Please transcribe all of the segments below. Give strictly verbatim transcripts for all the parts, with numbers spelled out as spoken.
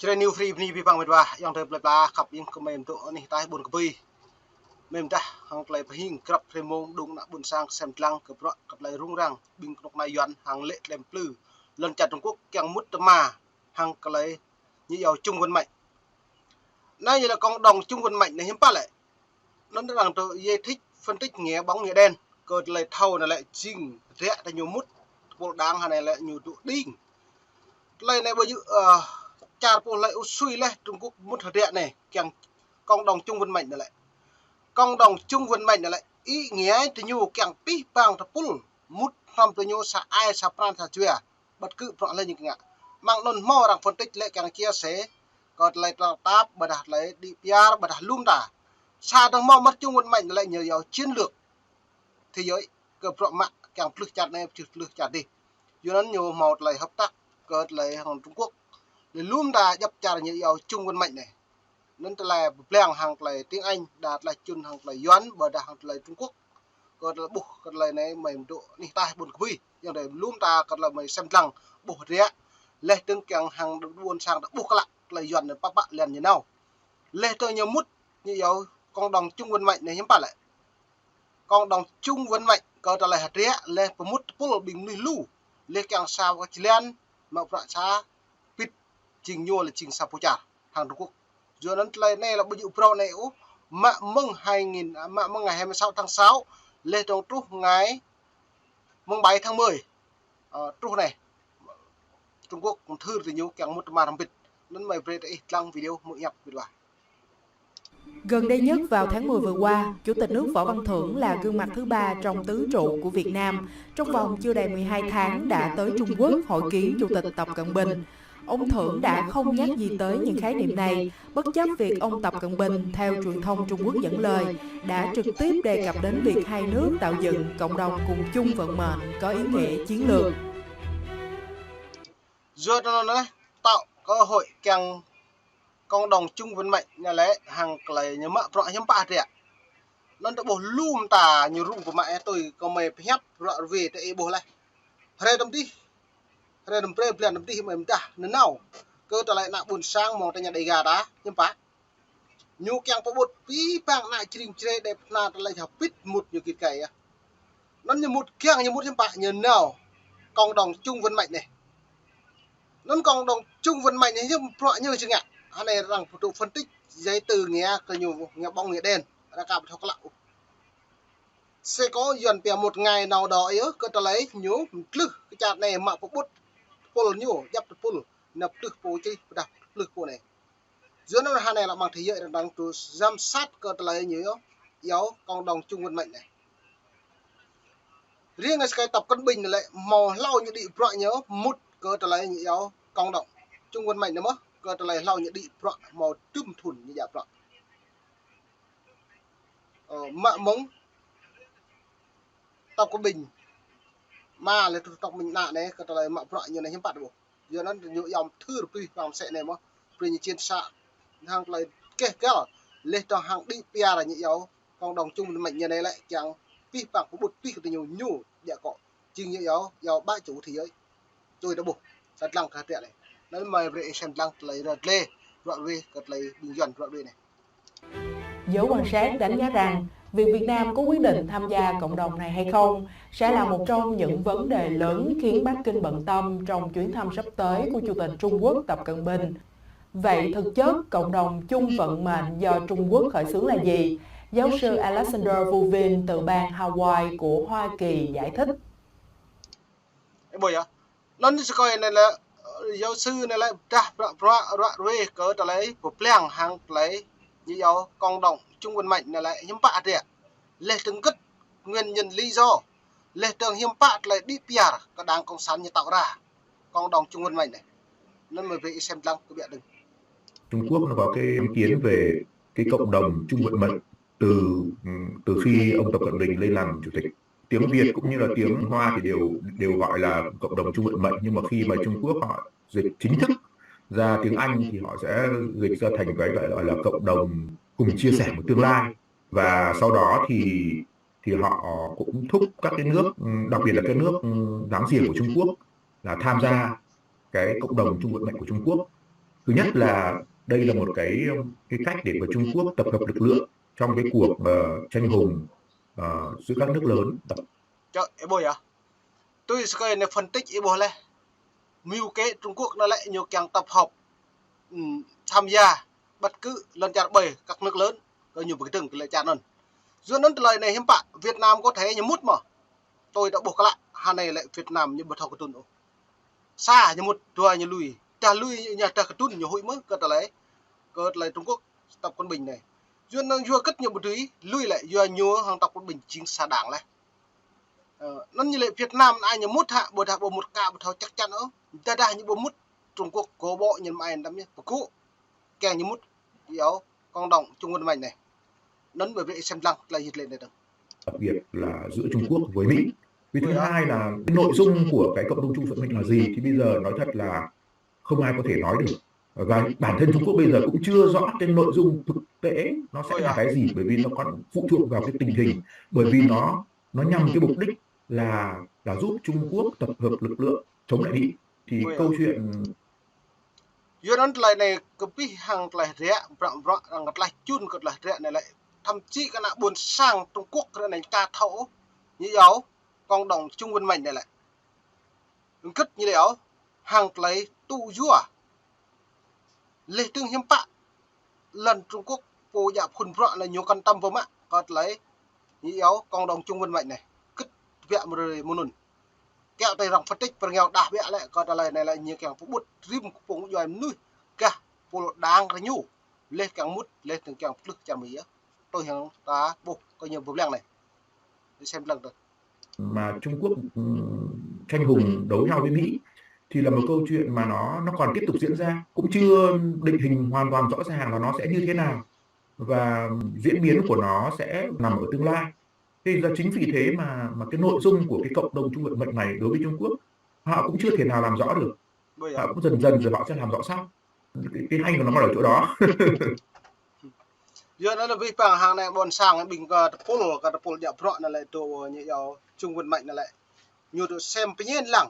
Hrơi anai Free bơni abih bang met wa, ayŏng adơi plơi pla khăp, ing kơ mơi mơdŏ anih ataih ƀôn kơ ƀơi. Mơi mơdah hăng tơlơi pơhing grăp hrơi mông đŭng ană ƀôn sang sem lăng kơ bruă kơ tơlơi rŭng răng ƀing kơnuk kơna Yuan hăng lĕ tơlơi plư lŏn čar Trung Quốc kiăng mŭt tơma hăng tơlơi ñu iâu Trung Văn Mạnh. Anai ñu lĕ cộng đồng Trung Văn Mạnh anai hiư̆m pă lĕ. Anŭn arăng tơ giải thích, phân tích nghĩa bóng nghĩa đen. Kơ tơlơi thâo anai lĕ jing hơdră tơ ñu mŭt tơpul đang hơnai lĕ ñu dŏ đing. Tơlơi anai ƀu djơ̆, ơ, čar pô lĕ ƀu sui leh Trung Quốc mŭt hơdră anai kiăng cộng đồng Trung Văn Mạnh anai lĕ. Cộng đồng Trung Văn Mạnh anai lĕ ý nghĩa tơ ñu kiăng abih bang tơpul mŭt hrŏm tơ ñu sa ai sa pran sa jua. Ƀăt kơ bruă lĕ ñu kiăng ngă. Mơ̆ng anŭn hmâo arăng phân tích lĕ kiăng chia sẻ kơ tơlơi tơlơi tap, ƀôdah tơlơi đĭ piar, ƀôdah lŏm ta. Sa dơ̆ng hmâo mŭt Trung Văn Mạnh lĕ ñu iâu chiến lược thế giới kơ bruă mă kiăng plư čar anai, plư, plư čar adih. Yua anŭn ñu hmâo tơlơi hợp tác kơ tơlơi hăng Trung Quốc. Lĕ lŏm ta djăp čar ñu iâu Trung Văn Mạnh anai. Anŭn tơlơi pơblang hăng tơlơi tiếng Anh, đa tơlơi čun hăng tơlơi Yuan, ƀôdah hăng tơlơi Trung Quốc. Kơ tơlơi ƀuh, kơ tơlơi anai mơi mơdŏ anih ataih ƀôn kơ ƀơi. Ayŏng adơi lŏm ta kơ tơlơi mơi sem lăng ƀuh hơdră. Leh dơ̆ng kiăng hăng ƀôn sang ta ƀuh klă tơlơi Yuan anŭn pă pă lĕ ñu nao. Leh dơ̆ng ñu mŭt, ñu iâu cộng đồng Trung Văn Mạnh anai hiư̆m pă lĕ. Cộng đồng Trung Văn Mạnh kơ tơlơi hơdră leh pơmŭt tơpul ƀing mơnuih lu. Leh kiăng sa kơ jơlan, mă bruă sa pit jing ñu lĕ jing sa pô čar hăng Trung Quốc. Yua anŭn tơlơi anai lĕ ƀu djơ̆ phrâo anai ôh, mă mơ̆ng hai nghìn, mă mơ̆ng ngày hai mươi sáu tháng sáu, leh dơ̆ng truh ngày mơ̆ng bảy tháng mười. Ơ, truh anai. Trung Quốc kơ thâo tơ ñu kiăng mŭt tơma hrŏm pit. Anŭn mơi brơi tơ ih lăng video mơ̆ng iăp pit wa. Gần đây nhất, vào tháng mười vừa qua, Chủ tịch nước Võ Văn Thưởng là gương mặt thứ ba trong tứ trụ của Việt Nam trong vòng chưa đầy mười hai tháng đã tới Trung Quốc hội kiến Chủ tịch Tập Cận Bình. Ông Thưởng đã không nhắc gì tới những khái niệm này, bất chấp việc ông Tập Cận Bình, theo truyền thông Trung Quốc dẫn lời, đã trực tiếp đề cập đến việc hai nước tạo dựng cộng đồng cùng chung vận mệnh có ý nghĩa chiến lược. Yua anŭn anai, tạo cơ hội kiăng cộng đồng Trung Văn Mạnh anai lĕ hăng tơlơi ñu mă bruă hiư̆m pă hơdră. Anŭn ta ƀuh lŏm ta ñu rŭng pơmă ih tui kơ mơi pơhiăp bruă rơwe ta ih ƀuh leh. Hrơi tơm dih, hrơi tơm brơi blan tơm dih mơi mơdah nanao. Kơ tơlơi ană ƀôn sang mơ̆ng ta ñu Đêga ta, hiư̆m pă. Ñu kiăng pơƀut abih bang ană čring čre đĕp hna tơlơi hơbĭt mŭt ñu git gai yơh. Anŭn ñu mŭt kiăng ñu mŭt hiư̆m pă ñu nao cộng đồng Trung Văn Mạnh anai. Anŭn cộng đồng Trung Văn Mạnh anai hiư̆m bruă ñu jing ngă. Hơnai arăng pơtŭ phân tích giải từ nghĩa kơ ñu, nghĩa bóng nghĩa đen. Arăng ka ƀu thâo klă ôh. Sĕ kơ Yuan pia một ngày nào đó yơh kơ tơlơi ñu mơtlưh kơ čar anai mă pơƀut tơpul ñu, djăp tơpul. Nao plư pô čih, ƀôdah plư pô anai. Yua anŭn hơnai lĕ mơ̆ng thế giới arăng tơ giám sát kơ tơlơi ñu iâu cộng đồng Trung Văn Mạnh anai. Riêng kơ Tập Cận Bình lĕ hmâo hlâo ñu đĭ bruă ñu mŭt kơ tơlơi ñu iâu cộng đồng Trung Văn Mạnh anai mơ̆n, kơ tơlơi hlâo ñu đĭ bruă hmâo dŭm thŭn ñu djă bruă. Ơ, mă mơ̆ng Tập Cận Bình. Mă lĕ truh Tập Cận Bình anai kơ tơlơi mă bruă ñu anai hiư̆m pă ƀuh. Yua anŭn ñu iâu thâo rơbih pơm sĕ anai mơ̆n. Brơi ñu chiến xa hăng tơlơi keh gal. Leh dơ̆ng hăng đĭ piar ñu iâu cộng đồng Trung Văn Mạnh ñu anai lĕ kiăng abih bang pơƀut abih kơ tơ ñu ñu djă kơ. Jing ñu iâu, iâu bá chủ thế giới. Tui ta ƀuh, sa lăng kơ hơdră anai. Anŭn mơi brơi ih sem lăng tơlơi rơtlê, bruă rơwe kơ tơlơi ƀing Yuan bruă rơwe anai. Giới quan sát đánh giá rằng, việc Việt Nam có quyết định tham gia cộng đồng này hay không sẽ là một trong những vấn đề lớn khiến Bắc Kinh bận tâm trong chuyến thăm sắp tới của Chủ tịch Trung Quốc Tập Cận Bình. Vậy thực chất, cộng đồng chung vận mệnh do Trung Quốc khởi xướng là gì? Giáo sư Alexander Vuvin từ bang Hawaii của Hoa Kỳ giải thích. Ơ, ƀuh yơh. Anŭn ñu sơkơi anai lĕ, ơ, giáo sư anai lĕ pơdah bruă, bruă, bruă rơwe kơ tơlơi pơblang hăng tơlơi ñu iâu cộng đồng Trung Văn Mạnh anai lĕ hiư̆m pă hơdră. Leh dơ̆ng gĭt nguyên nhân lý do. Leh dơ̆ng hiư̆m pă tơlơi đĭ piar kơ Đảng Cộng sản ñu tạo ra cộng đồng Trung Văn Mạnh anai. Anŭn mơi brơi ih sem lăng kơ ƀiă đơ̆ng. Trung Quốc nó có cái sáng kiến về cái cộng đồng chung vận mệnh từ, từ khi ông Tập Cận Bình lên làm chủ tịch. Tiếng Việt cũng như là tiếng Hoa thì đều, đều gọi là cộng đồng chung vận mệnh, nhưng mà khi mà Trung Quốc họ dịch chính thức ra tiếng Anh thì họ sẽ dịch ra thành cái gọi là cộng đồng cùng chia sẻ một tương lai. Và sau đó thì, thì họ cũng thúc các cái nước, đặc biệt là các nước láng giềng của Trung Quốc là tham gia cái cộng đồng chung vận mệnh của Trung Quốc. Thứ nhất là đây là một cái cái cách để mà Trung Quốc tập hợp lực lượng trong cái cuộc ờ, tranh hùng ờ, giữa các nước lớn. Chơ, ih ƀuh yơh. Tui sơkơi anai phân tích ih ƀuh laih. Mưu kế Trung Quốc anai lĕ ñu kiăng tập hợp, ừm, tham gia bất cứ lŏn čar ƀơi các nước lớn, kơ ñu pơkơdơ̆ng kơ lĕ čar anŭn. Yua anŭn tơlơi anai hiư̆m pă Việt Nam có thể ñu mŭt mơ̆. Tui ta ƀuh klă, hơnai lĕ Việt Nam ñu ƀu thâo kơdŭn ôh. Sa ñu mŭt, dua ñu lui. Dah lui ñu dah kơdŭn ñu huĭ mơ̆ kơ tơlơi, kơ tơlơi Trung Quốc tập quân binh anai. Yua anŭn yua hơget ñu ƀu dưi lui lĕ, yua ñu hăng tập quân binh jing sa đảng laih. Ơ, anŭn ñu lĕ Việt Nam anai ñu mŭt hă, ƀôdah ƀu mŭt kơ ƀu thâo chắc chắn ôh. Dah dah ñu ƀu mŭt, Trung Quốc kơ ƀô̆ ñu mă ai đăm ñu pơkŭ. Kiăng ñu mŭt, yua cộng đồng Trung Nguyên Mạnh anai. Anŭn ƀơi ƀơi sem lăng tơlơi yit lĕ anai dơ̆ng. Đặc biệt là giữa Trung Quốc với Mỹ. Vì thứ hai là cái nội dung của cái cộng đồng Trung Nguyên Mạnh là gì thì bây giờ nói thật là không ai có thể nói được. Và bản thân Trung Quốc bây giờ cũng chưa rõ cái nội dung thực tế nó sẽ là cái gì, bởi vì nó còn phụ thuộc vào cái tình hình, bởi vì nó nó nhằm cái mục đích là là giúp Trung Quốc tập hợp lực lượng chống lại Mỹ. Thì câu chuyện Yua anŭn tơlơi anai kơ pih hăng tơlơi rĕ, brăk brăk hăng tơlơi čun kơ tơlơi rĕ anai lĕ. Thậm chí kơ ană ƀôn sang Trung Quốc rĕ anai ka thâo, ñu yua cộng đồng Trung Nguyên Mạnh anai lĕ. Hơget ñu lĕ yua, hăng tơlơi tŭ yua. Lĕ tơ̆ng hiư̆m pă, lŏn Trung Quốc pô djă phŭn brăk anai ñu kăn tăm pơmă, kơ tơlơi, ñu yua cộng đồng Trung Nguyên Mạnh anai. Hơget biă mơ̆ rơi mơnŭn. Kiăng tơlơi arăng phân tích pơrơngiao đah biă lĕ, kơ tơlơi anai lĕ ñu kiăng pơƀut rĭm kơpŭng djuai mơnuih, gah pôl đang rơñu. Lĕ kiăng mŭt, lĕ tơ̆ng kiăng pơtlưh čar Mi yơh. Tui hăng ta ƀuh kơ ñu ƀu lăng anai. Đi sem lăng tơ. Mà Trung Quốc ừm, tranh hùng đấu nhau với Mỹ thì là một câu chuyện mà nó nó còn tiếp tục diễn ra, cũng chưa định hình hoàn toàn rõ ràng là nó sẽ như thế nào và diễn biến của nó sẽ nằm ở tương lai. Thế ra chính vì thế mà mà cái nội dung của cái cộng đồng Trung Nguyên Mạnh này đối với Trung Quốc, họ cũng chưa thể nào làm rõ được. Họ cũng dần dần rồi họ sẽ làm rõ sau. Cái, cái hay của nó ở chỗ đó. Yua anŭn lĕ pih păng hăng anai ƀôn sang ƀing kơ tơpul, kơ tơpul djă brăk anai lĕ tŭ ñu yua Trung Nguyên Mạnh anai lĕ. Ñu tŭ sem pơñen lăng.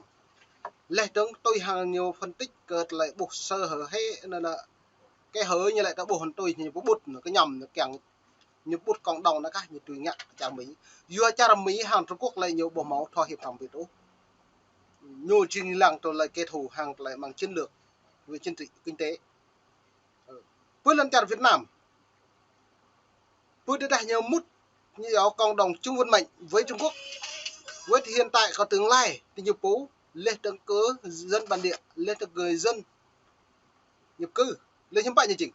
Lĕ tơ̆ng tui hăng ñu phân tích kơ tơlơi ƀuh sơ hở hĕ anŭn lĕ. Kơ hơ ñu lĕ ta ƀuh hăn tui ñu pơƀut anŭn kơ ñăm anŭn kiăng ñu pơƀut cộng đồng anai kah ñu tui ngă čar Mi. Yua čar Mi hăng Trung Quốc lĕ ñu ƀu hmâo thua hiệp hăng ƀit ôh. Ñu jing lăng tơlơi kẻ thù hăng tơlơi mang chiến lược, về chính trị, kinh tế. Ơ, pơ lŏn čar Việt Nam. Pơ tơdah ñu mŭt, ñu yua cộng đồng Trung Nguyên Mạnh với Trung Quốc. Với thì hiện tại có tương lai, thì ñu pô, lĕ tơ̆ng kơ dân bản địa, lĕ tơ̆ng kơ dân nhập cư, lĕ hiư̆m pă ñu jing.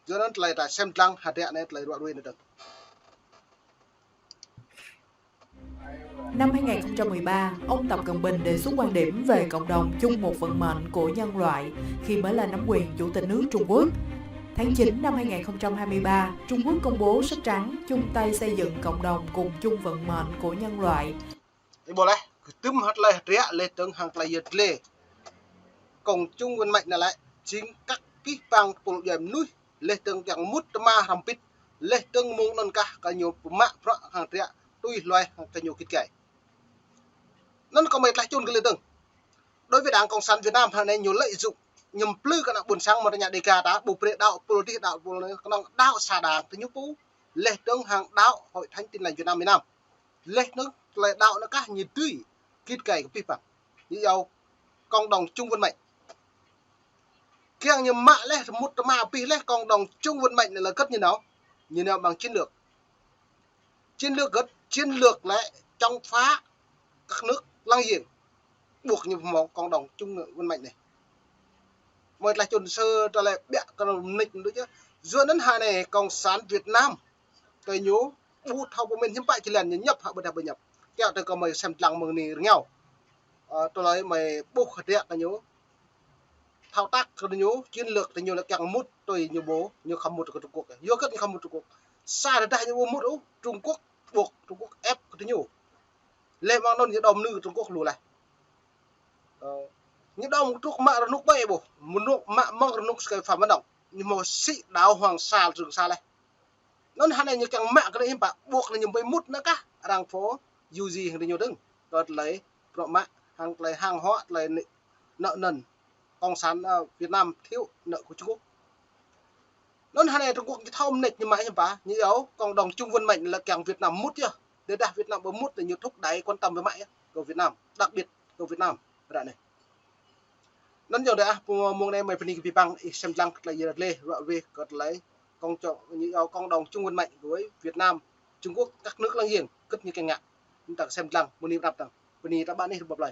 Yua anŭn tơlơi ta sem lăng hơdră anai tơlơi ruă ruai anai dơ̆ng. Năm hai nghìn không trăm mười ba, ông Tập Cận Bình đề xuất quan điểm về cộng đồng chung một vận mệnh của nhân loại khi mới lên nắm quyền chủ tịch nước Trung Quốc. Tháng chín năm hai nghìn không trăm hai mươi ba, Trung Quốc công bố sách trắng chung tay xây dựng cộng đồng cùng chung vận mệnh của nhân loại. Ih ƀuh laih, kơtưm hơt tơlơi hơdră lĕ tơ̆ng hăng tơlơi yơh lĕ. Cộng Trung Nguyên Mạnh anai lĕ, jing kơ pih păng tơpul djuai mơnuih, lĕ tơ̆ng kiăng mŭt tơma hrăm pit, lĕ tơ̆ng mơ̆ng anŭn kah kơ ñu pơmă brăk hăng hơdră, tui hluai hăng kơ ñu kĭt kai. Anŭn kơ mơi tơlơi čun kơ lĕ tơ̆ng. Đối với Đảng Cộng sản Việt Nam hơnai ñu lợi dụng, ñu plư kơ ană ƀôn sang mơ̆ tơña Đêga ta, ƀu brơi đaŏ pôl dih đaŏ pôl anai, kơnơ̆ng đaŏ sa đảng tơ ñu pô, lĕ tơ̆ng hăng đaŏ Hội Thánh Tin Lành Việt Nam miền Nam. Lĕ tơ̆ng tơlơi đaŏ anai kah ñu dưi kĭt kai kơ pih păng. Ñu yua cộng đồng Trung Nguyên Mạnh. Kiăng ñu mă lĕ, mŭt tơma pih lĕ cộng đồng Trung Nguyên Mạnh anai lĕ hơget ñu nao. Ñu nao bằng chiến lược. Chiến lược hơget, chiến lược lĕ chống phá các nước láng giềng. Ƀuh ñu hmâo cộng đồng Trung Nguyên Mạnh anai. Mơi tơlơi čun sơ tơlơi ƀiă kơ mơnit đôč yơh. Yua anŭn hơnai Cộng sản Việt Nam. Tơ ñu ƀu thâo pơmĭn hiư̆m pă či lĕ ñu ñăp hă ƀôdah ƀu ñăp. Kiăng tơ kơ mơi sem lăng mơ̆ng anai rơngiao. Ơ, tơlơi mơi ƀuh hơdră kơ ñu. Thao tác kơ ñu, chiến lược tơ ñu lĕ kiăng mŭt tui ñu ƀu, ñu khŏm mŭt kơ Trung Quốc. Yua hơget ñu khŏm mŭt Trung Quốc. Sa tơdah ñu ƀu mŭt ôh, Trung Quốc, ƀuh Trung Quốc ép kơ tơ ñu. Lĕ mơ̆ng anŭn ñu đom nư Trung Quốc lu laih. Ơ, ñu đom Trung Quốc mă rơnŭk ƀai ƀuh, mơnŭk mă mơ̆ng rơnŭk sơkai Phạm Văn Đồng. Ñu hmâo sĭ đảo Hoàng Sa, Trường Sa laih. Anŭn hơnai ñu kiăng mă kơ anai hiư̆m pă, ƀuh anai ñu ƀu mŭt anai kah, arăng pô, yu ji hăng tơ ñu dơ̆ng. Kơ tơlơi, brŏk mă, hăng tơlơi hăng hŏ, tơlơi anai, anŭn anŭn. cộng sản, ờ, Việt Nam thiếu nợ của Trung Quốc. Anŭn hơnai Trung Quốc ñu thâo mơneč ñu mă hiư̆m pă, ñu iâu cộng đồng chung vinh mạnh là kiăng Việt Nam mŭt yơh. Tơdah Việt Nam ƀu mŭt thì ñu thúc đẩy quan tâm với mă yơh kơ Việt Nam, đặc biệt kơ Việt Nam ră anai. Anŭn yơh dah, mông anai mơi bơni kơ abih bang ih sem lăng kơ tơlơi yơh lĕ, ruă wih kơ tơlơi cộng cho ñu iâu cộng đồng chung vinh mạnh với Việt Nam, Trung Quốc, các nước láng giềng, kơ̆t ñu kiăng ngă. Anŭn ta sem lăng, mơni prap tăng. Bơni ta ƀă anih rơbâo plơi.